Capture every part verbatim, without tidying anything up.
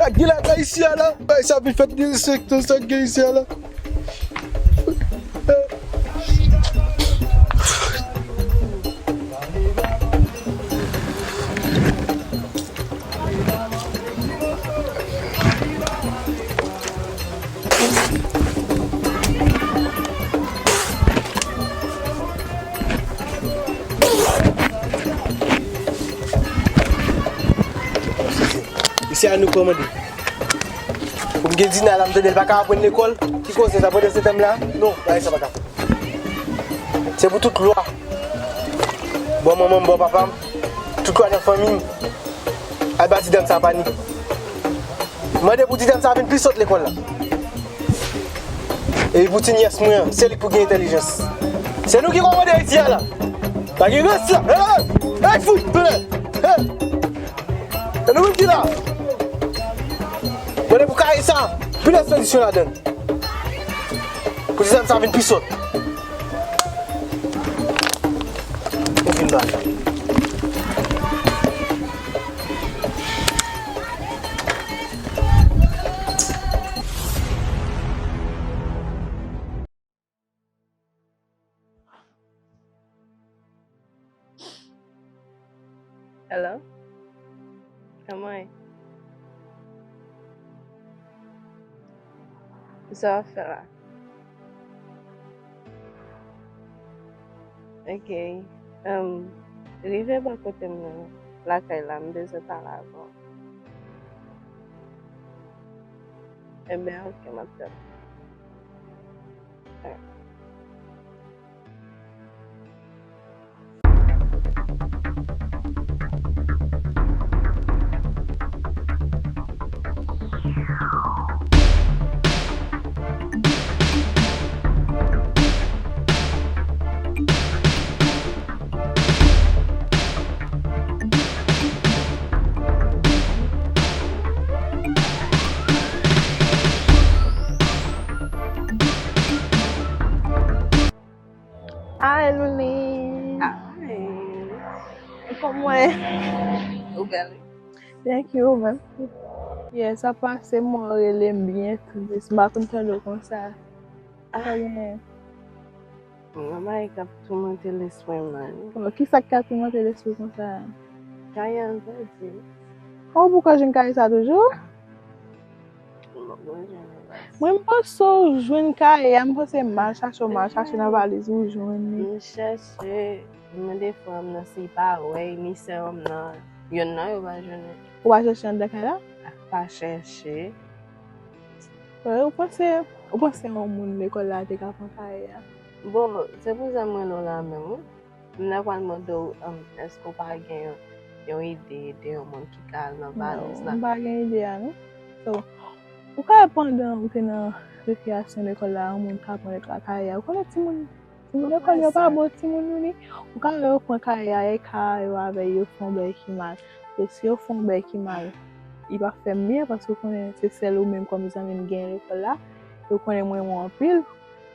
Sa k gen lakay isi a la? Bay sa vin fèt derespektan sa k gen isi a la. Mesye a nou kòmande. Pou m gen Dina la, m tande l pa ka aprann lekòl. Ki koze sa pandan se tan m la? Non, bagay sa pa ka fèt. Se pou tout lwa. Bò manman m, bò papa m, tout lwa nan fanmi m. Al ba ti dam sa panik. Mande pou ti dam sa vin pi sòt lekòl la. E pou ti nyès mwen an, se li k pou gen entèlijans. Se nou ki kòmande isi a la. Pa gen rès la. Hey, hey, hey, fout, hey, hey. E nou menm ki la. Mande pou kay sa, pi lès kondisyon ladan l. Pou ti dam sa vin pi sòt. Ou fin ba. Hello? Kòman ye? Sa w ap fè la? Ok. Um, rive bò kote m nan, lakay la, m bezwen pale avè w. Ebyen, ok, m ap tann. Hi, Loulou. Hi. Kòman w ye? Ou bèl, wi. Thank you, ou menm? Yes, sa pase, mwen rele m byen tris. M pa konn tande w konsa. Ah. Sa gen? Yon bagay k ap toumante lespri m nan, wi. Bon, ki sa k ka toumante lespri w konsa? Kay an, sa di. Oh, ou poko jwenn kay sa toujou? Mwen, m panse w jwenn kay a, m panse m al chache, w m al chache nan valiz ou, w jwenn li. M chèche, m mande frè m nan si l pa wè l, ni sè m nan, youn nan yo pa jwenn li. Ou pa chèche anndan kay la? Pa chèche. Wè, ou panse, ou panse yon moun lekòl la te ka pran kay a? Bon, se pou sa m rele w la menm, wi. M ta pral mande w, um, èske w pa gen yon, yon ide de yon moun ki ka al nan valiz la? Non, m pa gen ide a, non. So, ou ka wè pandan ou te nan rekreyasyon lekòl la, yon moun ka pran lekòl kay a. Ou konnen timoun, timoun lekòl yo pa bon, timoun nou ni. Ou ka wè yo pran kay a, e ka yo avè yo fè yon bagay ki mal. So, si yo fè yon bagay ki mal, li p ap fè m byen, paske ou konnen se sèl ou menm kòm zanmi m gen lekòl la. Yo konnen mwen renmen w anpil.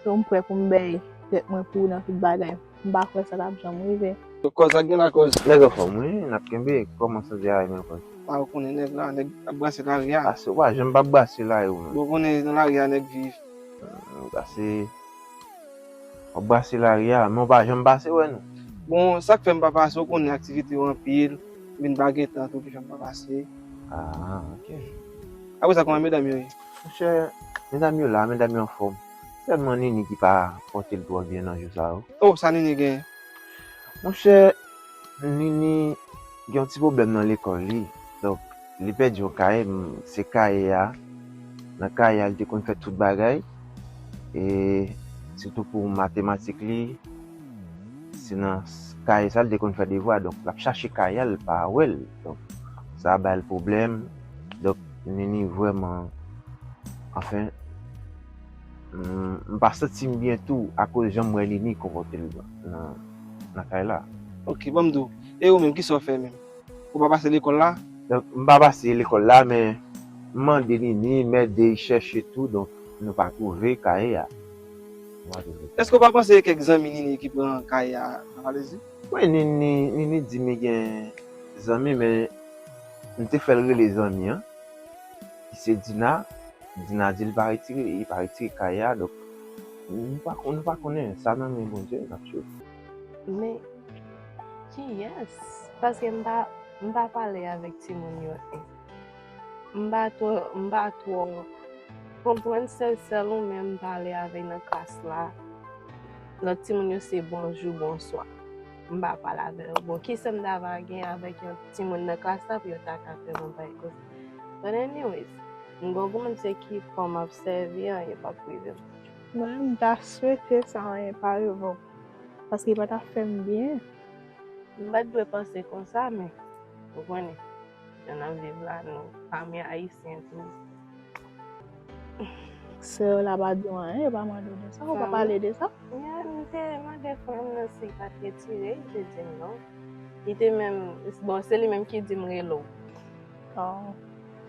So, m prè pou m bay tèt mwen pou ou nan tout bagay. M pa kwè sa t ap janm rive. Kòz sa gen la kòz. Nèg anfòm, wi, n ap kenbe. Kòman sante a ye menm kòz? A, ou konnen nèg la, nèg ap brase lari a. Ase, w pa janm p ap brase lari ou menm. Bon, ou konnen nan lari a nèg viv. Hmm, brase, w ap brase lari a, men w pa janm pase wè nou. Bon, sa k fè m pa pase, ou konnen aktivite yo anpil, m vin pa gen tan tou ki fè m pa pase. Ah, ok. Apre sa, kòman medam yo ye? Monchè, medam yo la, medam yo anfòm. Sèlman Nini ki pa pòte l twò byen nan jou sa yo. Oh, sa Nini gen? Monchè, Nini gen yon ti pwoblèm nan lekòl li. Donk, li pèdi yon kaye, m, se kaye a. Nan kaye a, li te konn fè tout bagay. E sitou pou matematik li, se nan s-, kaye sa li te konn fè devwa. Donk, l ap chache kaye a, li pa wè l. Donk, sa bay l pwoblèm. Donk, Nini vrèman, anfen, m, m pa santi m byen tou akoz jan m wè Nini konpòte l nan, nan kay la. Ok, ban m di w. E ou menm, kisa w fè menm? Ou pa pase lekòl la? Donk, m pa pase lekòl la, men m mande Nini, m ede l chèche tou, donk, nou pa twouve kaye a. Nou pa twouve. Èske w pa panse e kèk zanmi Nini ki pran kaye a nan valiz li? Wi, Nini, Nini di m li gen zanmi, men m te fè l rele zanmi an. ki se Dina. Dina di l pa retire, li pa retire kay la, donk, nou pa kon-, nou pa konnen, sa nan men Bondye, n ap swiv. Men, kiyès? Paske m pa, m pa pale avèk timoun yo. M pa twò, m pa twò konprann sèl, sèl ou menm m pale avèk nan klas la. Lòt timoun yo se bonjou, bonswa. M pa pale avè yo. Bon, kisa m ta va gen avèk yon timoun nan klas la pou yo ta ka fè m yon bagay konsa? But anyways, m gon pou m se ki fò m ap sèvi an, yo p ap prive m. Mwen menm, m ta swete sa anyen pa rive w. Paske li pa t ap fè m byen. M pa t dwe panse konsa, men, ou konnen, jan n ap viv la, nou, pami Ayisyen tou. Sè yo la pa di w anyen, yo pa mande w de sa, ou pa pale de sa. Ya, m te mande frè m nan si l pa t retire, li te di m non. Li te menm, bon, se li menm ki di m rele w. Oh.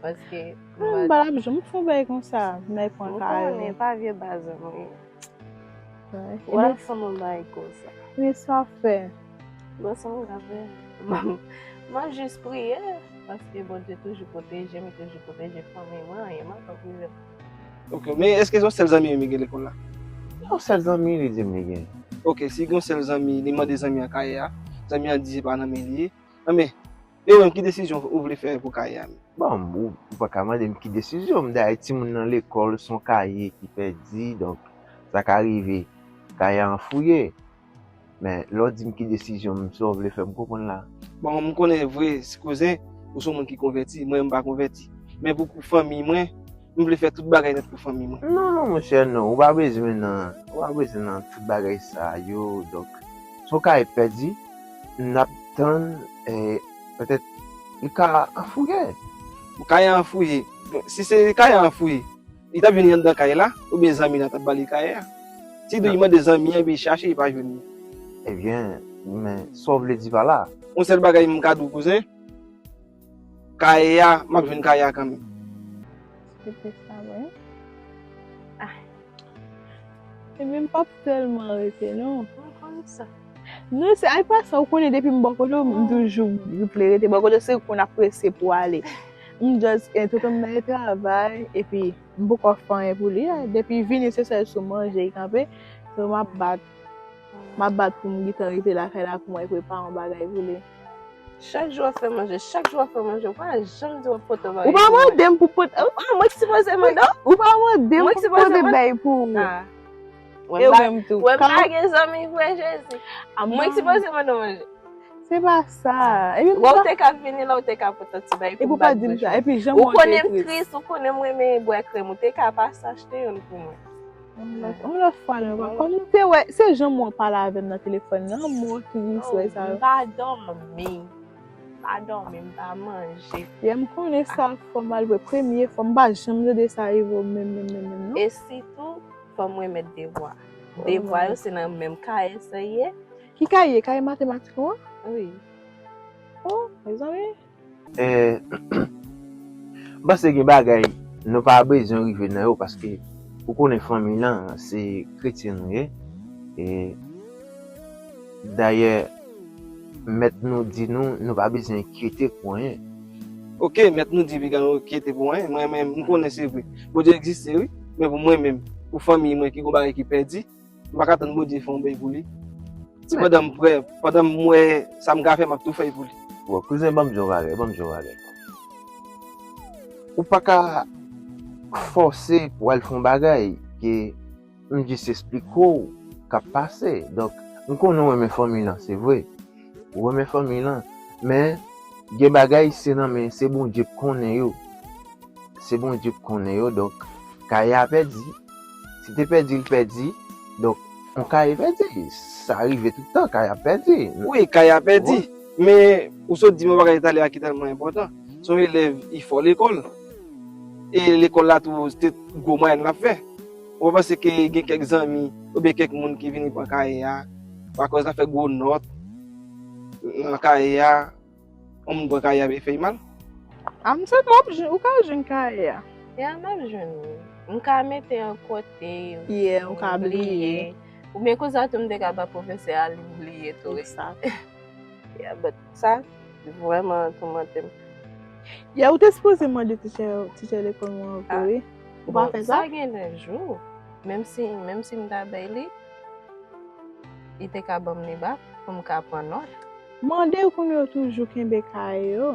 Paske, M pa t ap janm fè yon bagay konsa, m al pran kay. Ou konnen, pa vye baz mwen. Wè. Ou al fè m yon bagay konsa. Men sa w fè. Bon, sa m ka fè? M ap jis priye, paske Bondye toujou pwoteje m, li toujou pwoteje fanmi mwen, anyen mal p ap rive m. Ok, men èske se yon sèl zanmi w gen lekòl la? Yon sèl zanmi li di m li gen. Ok, si gen yon sèl zanmi, li mande zanmi an kay la, zanmi an di se pa nan men li ye. Anben, e ou menm, ki desizyon ou vle fè pou kay la menm? Bon, ou, ou pa ka mande m ki desizyon m. Dayè, timoun nan lekòl, se yon kaye ki pèdi, donk, sa ka rive, kaye a anfouye. Men, lè w di m ki desizyon m, sa w vle fè m konprann la? Bon, m konnen vre, si kouzen, ou se yon moun ki konvèti, mwen, m pa konvèti. Men pou, pou fanmi mwen, m vle fè tout bagay nèt pou fanmi mwen. Non, non, monchè, non. Ou pa bezwen nan, ou pa bezwen nan tout bagay sa yo. Donk, si w ka pèdi, n ap tann, eh, petèt, li ka anfouye. Ou ka anfouye. Bon, si se kay la anfouye, li t ap vin anndan kay la, oubyen zanmi l la t ap ba li kay la. Si li mande zanmi an, epi li chache, li pa jwenn li. Ebyen, men, sa w vle di pa la? Yon sèl bagay m ka di w, kouzen, kay la, m ap jwenn kay la kanmenm. Se te sa, wi. Ah. Ebyen, m p ap tèlman rete, non. Mwen konn sa. Non, se ay pa sa, ou konnen depi m bò kote w, m toujou vle rete bò kote w, se ou konn apresye pou ale. M just, eh, tonton m nan travay, epi m poko fè anyen pou li. Depi vini, se sèl sou manje li kanpe. So, m ap bat. M ap bat pou m gentan rete lakay la pou mwen prepare yon bagay pou li. Chak jou w ap fè manje, chak jou w ap fè manje, ou pa janm di w ap pote yon bagay. Ou pa mande m pou pote. Ah, mwen ki sipoze mande w? Ou pa mande m pou pote bagay pou ou. Ah. E ou menm tou. Wè m pa gen zanmi vre, Jezi. Mwen ki sipoze mande w manje. Se pa sa. Wè ou te ka vini la, ou te ka pote ti bagay pou m bat bouch. Epi ou konnen m tris, ou konnen m renmen bwè krèm, ou te ka pase achte youn pou mwen. Yon lòt fwa, non, pa kòm m te wè, se jan mwen pale avè m nan telefòn nan, mwen ki wè sa yo. M pa dòmi. M pa dòmi, m pa manje. Yè m konnen sa fò m al vre, premye fwa, m pa janm tande sa rive w menm, menm, menm, menm, non. E sitou, fò m remèt devwa. Devwa yo, se nan menm kaye sa ye. Ki kaye? Kaye matematik ou an? Wi. Oh, mezanmi. Eh, m panse gen bagay nou pa bezwen rive nan yo, paske ou konnen fanmi lan se kretyen nou ye. E dayè, mèt nou di nou, nou pa bezwen enkyete pou anyen. Ok, mèt nou di piga nou enkyete pou anyen. Mwen menm, m konnen se vre. Bondye egziste, wi. Men pou mwen menm, pou fanmi mwen ki gon bagay ki pèdi, m pa ka tann Bondye fè yon bagay pou li. Se pandan m prè, pandan m wè sa m ka fè, m ap tou fè l pou li. Bon, kouzen, ban m di w yon bagay, ban m di w yon bagay. Ou pa ka fòse pou al fè yon bagay ke m jis esplike w k ap pase. Donk, m konnen w renmen fanmi lan, se vre. Ou renmen fanmi lan, men gen bagay se nan men, se Bondye k konnen yo. Se Bondye k konnen yo, donk, kay a pèdi. Si te pèdi, l pèdi, donk, yon kay pèdi. Sa rive tout tan, kay ap pèdi. Wi, kay a pèdi. Men, ou sot di m yon bagay talè a ki tèlman enpòtan. Se yon elèv, li fò lekòl. E lekòl la tou, se te gwo mwayèn l ap fè. Ou pa panse ke gen kèk zanmi, oubyen kèk moun ki vini pran kay a, akòz l ap fè gwo nòt nan kay a, yon moun pran kay a, epi fè l mal? A, m santi w ap jwenn, ou ka jwenn kay a. Ya, m ap jwenn li. M ka mete yon kote. Yeah, ou ka bliye. Oubyen konsa tou m te ka ba pwofesè a li bliye tou. Exact. Yeah, but sa vrèman toumante m. Yè, ou te sipoze mande tichè, tichè lekòl mwen ankò, wi. Ou pa fè sa? Sa gen de jou. Menm si, menm si m ta bay li, li te ka ban m li back pou m ka pran nòt. Mande yo konnen yo toujou kenbe kaye yo.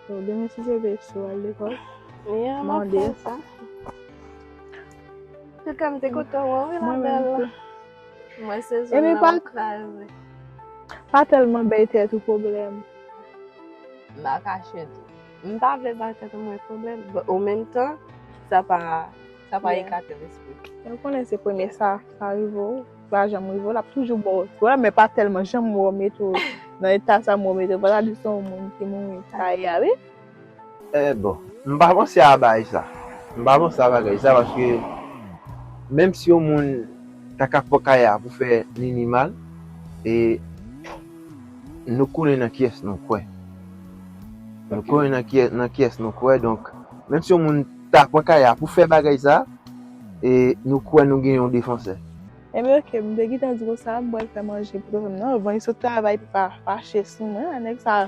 So, demen si se vle si w al lekòl, mande yo sa. Toutan m te kontan wè w wi, la belle. Mwen se zòn nan ap kraze. Pa tèlman bay tèt ou pwoblèm. M pa kache tou. M pa vle bay tèt mwen pwoblèm. An menm tan, sa pa, sa pa ekate lespri. Ou konnen se premye sa, sa rive w, pa janm rive w, l ap toujou ba w. Wè, men pa tèlman jan m wè w mete w nan eta sa m wè w mete w. Fò ta di se yon moun ki mouri kaye a, wi. Eh bon, m pa panse a bagay sa. M pa panse a bagay sa paske menm si yon moun ta ka pran kaye a pou fè Nini mal, e nou konnen nan kiyès nou kwè. Nou konnen nan kiyès, nan kiyès nou kwè, donk menm si yon moun ta pran kaye a pou fè bagay sa, e nou kwè nou gen yon defansè. Ebyen oke, m te gentan di konsa m pral fè manje pou tòtò m nan, anvan li sot travay pou pa fache sou mwen, nèg sa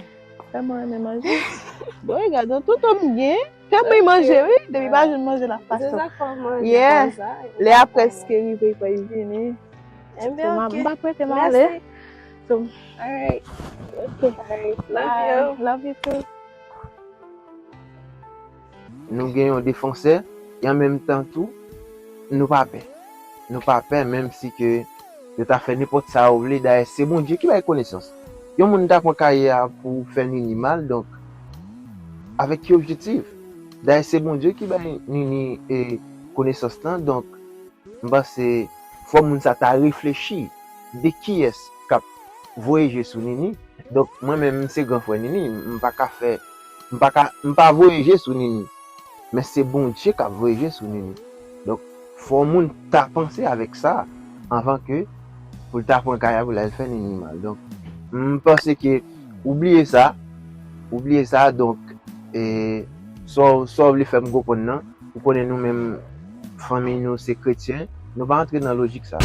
tèlman renmen manje. Bon, e gade tout m gen, fè mwen manje wi, depi pa jwenn manje l ap fache. Yeah. Lè a prèske rive pou l vini. So, m ap prete m ale. So, Alright. Love you. Love you too. Nou gen yon defansè, e an menm tan tou, nou pa pè. Nou pa pè, menm si ke yo ta fè nenpòt sa yo vle, dayè se Bondye ki bay konesans. Yon moun ta pran kaye a pou fè Nini mal, donk, avèk ki objektif? Dayè se Bondye ki bay Nini e konesans lan, donk, m panse fò moun sa ta reflechi de kiyès k ap voye je sou Nini. Donk, mwen menm, m se gran frè Nini, m pa ka fè, m pa ka, m pa voye je sou Nini. Men se Bondye k ap voye je sou Nini. Donk, fò moun ta panse avèk sa anvan ke pou l ta pran kaye a pou l al fè Nini mal. Donk, m panse ke ou bliye sa, ou bliye sa, donk, e, sa w, sa w vle fè m konprann nan, ou konnen nou menm, fanmi nou se kretyen, nou pa antre nan lojik sa.